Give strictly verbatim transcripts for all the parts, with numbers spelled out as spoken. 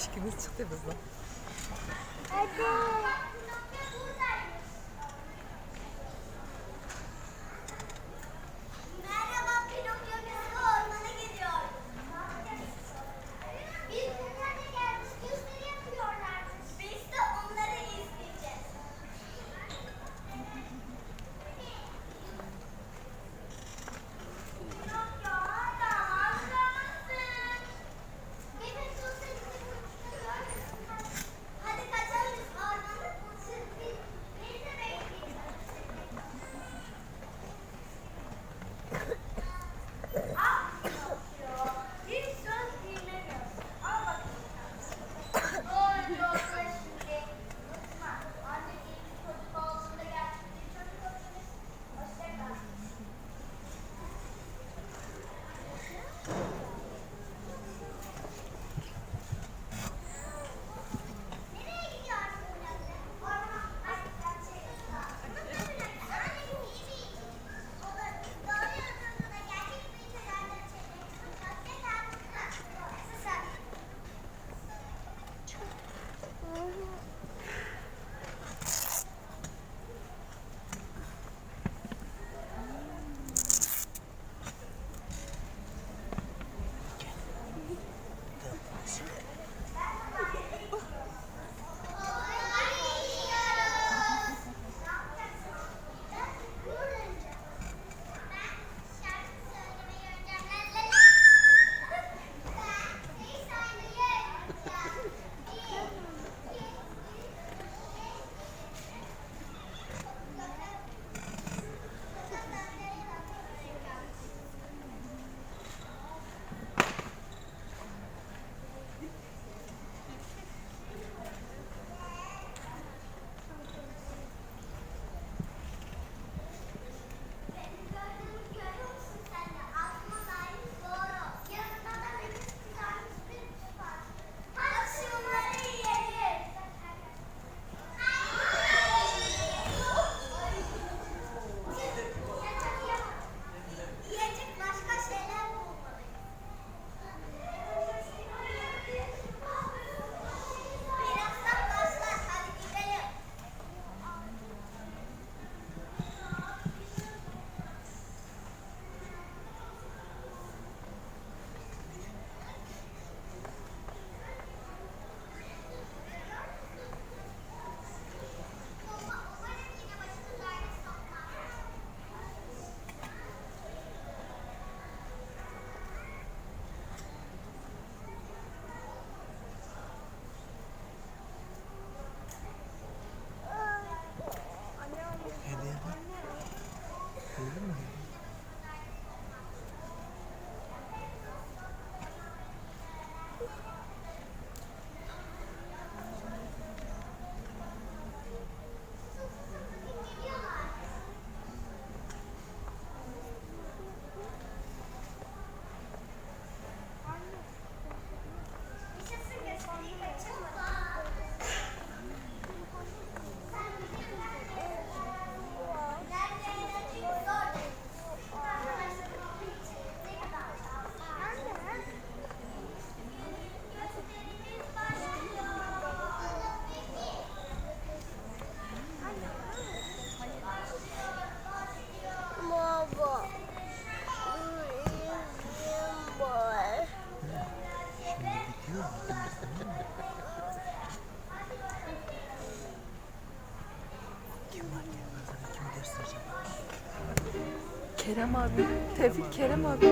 ئىككىمىز چىقتى بىزنىڭ. Kerem abi, Tevfik Kerem abi.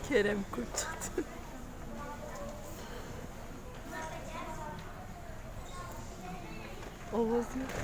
كېرەم كۆپ چىقتى. ئاۋاز يوق.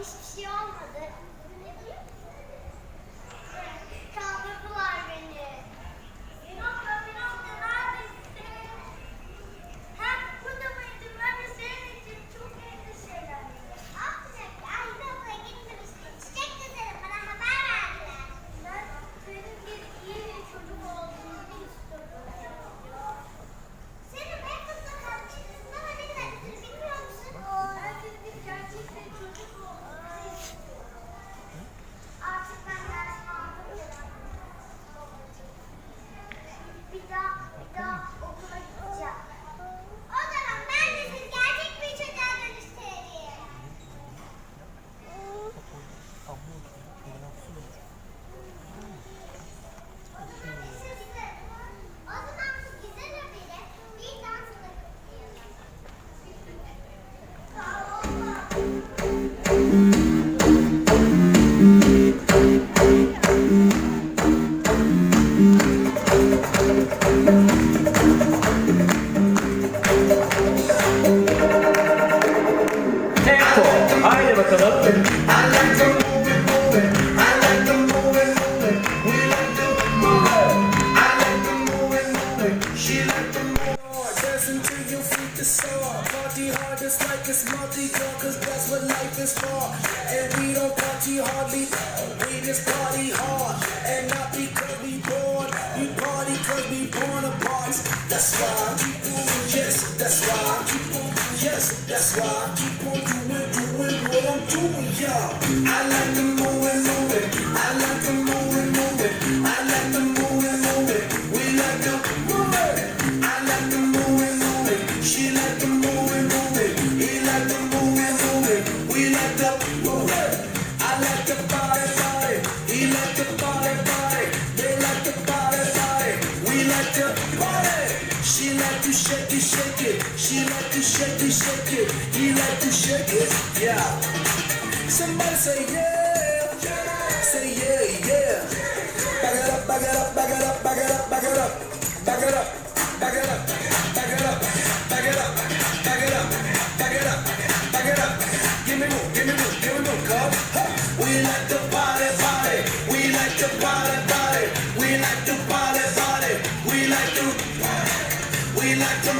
Hiçbir şey olmadı. Kaldırdılar beni. Bir nokta, bir nokta, neredesin? Ha, burada mıydın? Ben de senin için çok endişelendim. Aferin, Ayda okula gitmemişti. Çiçek güzeli bana haber verdiler. Ben senin gibi iyi bir çocuk olduğunu istiyordum. Senin mektupta kalmış kızın ama ne kadar güzel bilmiyor musun? Herkes bir gerçek bir çocuk olmasını istiyor. Artık ben dersim aldım ya. Bir daha, bir daha okula gideceğim. O zaman ben de sizi gerçek bir çocuğa dönüştüreyim. Tempo. Haydi bakalım. Dancing till your feet are sore. Party hard just like it's Mardi Gras, 'cause that's what life is for. And we don't party hardly, we just party hard. And not because we bored, we party 'cause we born apart. That's why I keep on, yes, that's why I keep on, yes, that's why I keep on doing, doing what I'm doing, yeah. I like to move it, move it. I like to move it, move it. I like to move it, move it. We like to move it. I like to move it, move it. She like to move it, move it. He like to move it, move it. We like to move it. I like to party, party. He like to party, party. They like to party, party. We like to party. She like to shake it, shake it. She like to shake it, shake it. He like to shake it, yeah. Somebody say yeah. Say yeah, yeah. Back it up, back it up, back it up, back it up, back it up. Back it up, back it up, back it up, back it up, back it up, back it up, back it up. Give me more, give me more, give me more, cuz. Huh. We like to party, party. We like to party, party. We like to party, party. We like to, we like to